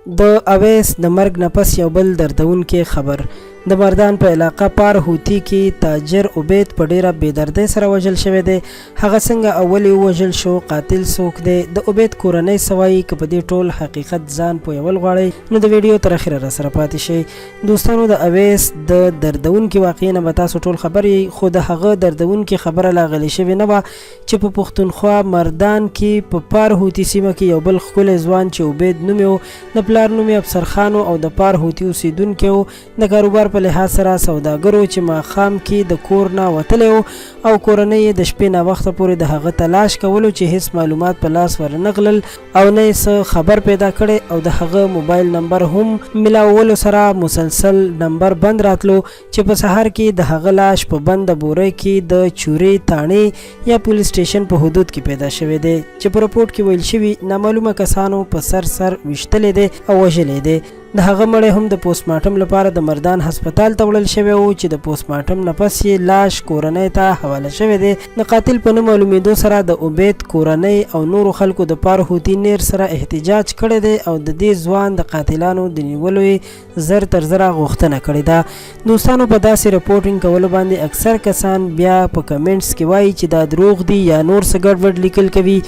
د اویس د مرګ نه پس یو بل دردونکی خبر، د مردان په علاقه پار هوتي کې تاجر عبید په ډیره بې دردۍ سره وژل شوی دی. هغه څنګه او ولې ووژل شو؟ قاتل څوک دی؟ د عبید کورنۍ څه وایي؟ که په دې ټول حقیقت ځان پویول غواړئ نو د ویډیو تر اخره راسره پاتې شئ. دوستانو، د اویس د دردونکي واقعې نه به تاسو ټول خبر یئ، خو د هغه دردونکي خبره لا غلې شوې نه وه چې په پښتونخوا مردان کې په پار هوتي سیمه کې یو بل ښکلی ځوان چې عبید نومې و، د پلار نوم یې افسر خان و او د پار هوتي اوسېدونکی و، د کاروبار په لحاظ سره سوداګر و چې ماښام کې د کور نه وتلی و او کورنۍ یې د شپې ناوخته پورې د هغه تلاش کولو چې هېڅ معلومات په لاس ورنغلل او نه یې څه خبر پیدا کړی او د هغه موبایل نمبر هم ملاوولو سره مسلسل نمبر بند راتلو چې په سهار کې د هغه لاش په بنده بورۍ کې د چورې تاڼې یا پولیس سټیشن په حدود کې پیدا شوی دی چې په رپورټ کې ویل شوي نامعلومه کسانو په سر سر ویشتلی دی او وژلی دی. د هغه مړی هم د پوسټ مارټم لپاره د مردان هسپتال ته وړل شوی و چې د پوسټ مارټم نه پس یې لاش کورنۍ ته حواله شوی دی. د قاتل په نه معلومېدو سره د عبید کورنۍ او نورو خلکو د پار هوتي نیر سره احتجاج کړی دی او د دې ځوان د قاتلانو د نیولو یې زر تر زره غوښتنه کړې ده. دوستانو، په داسې رپورټنګ کولو باندې اکثر کسان بیا په کمنټس کې وایي چې دا دروغ دي یا نور څه ګډوډ لیکل کوي،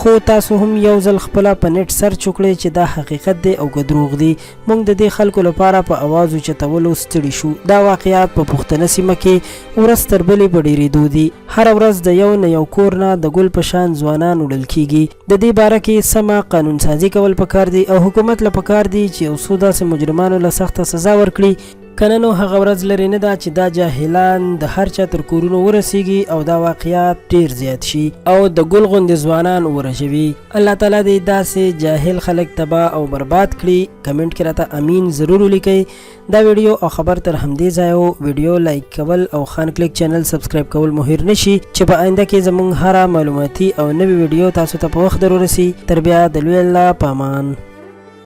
خو تاسو هم یو ځل خپله په نېټ سرچ وکړئ چې دا حقیقت دی او که دروغ دي. موږ د دې خلکو لپاره په اواز اوچتولو ستړي شو. دا واقعات په پښتنه سیمه کې ورځ تر بلې په ډېرېدو دي. هره ورځ د یو نه یو کور نه د ګل په شان ځوانان وړل کېږي. د دې باره کې سمه قانون سازي کول پکار دي او حکومت له پکار دي چې یو څو داسې مجرمانو له سخته سزا ورکړي، کنه نو هغه ورځ لرې نه ده چې دا جاهلان د هر چا تر کورونو ورسېږي او دا واقعات ډېر زیات شي او د ګل غوندې ځوانان ورژوي. الله تعالی دې داسې جاهل خلک تباه او برباد کړي. کمنټ کې راته امین ضرور ولیکئ. دا ویډیو او خبر تر همدې ځایه وو. ویډیو لایک کول او خان کلیک چینل سبسکرایب کول مو هیر نشي چې په آینده کې زموږ هره معلوماتي او نوې ویډیو تاسو ته په وخت در ورسي. تر بیا د لوی الله په امان.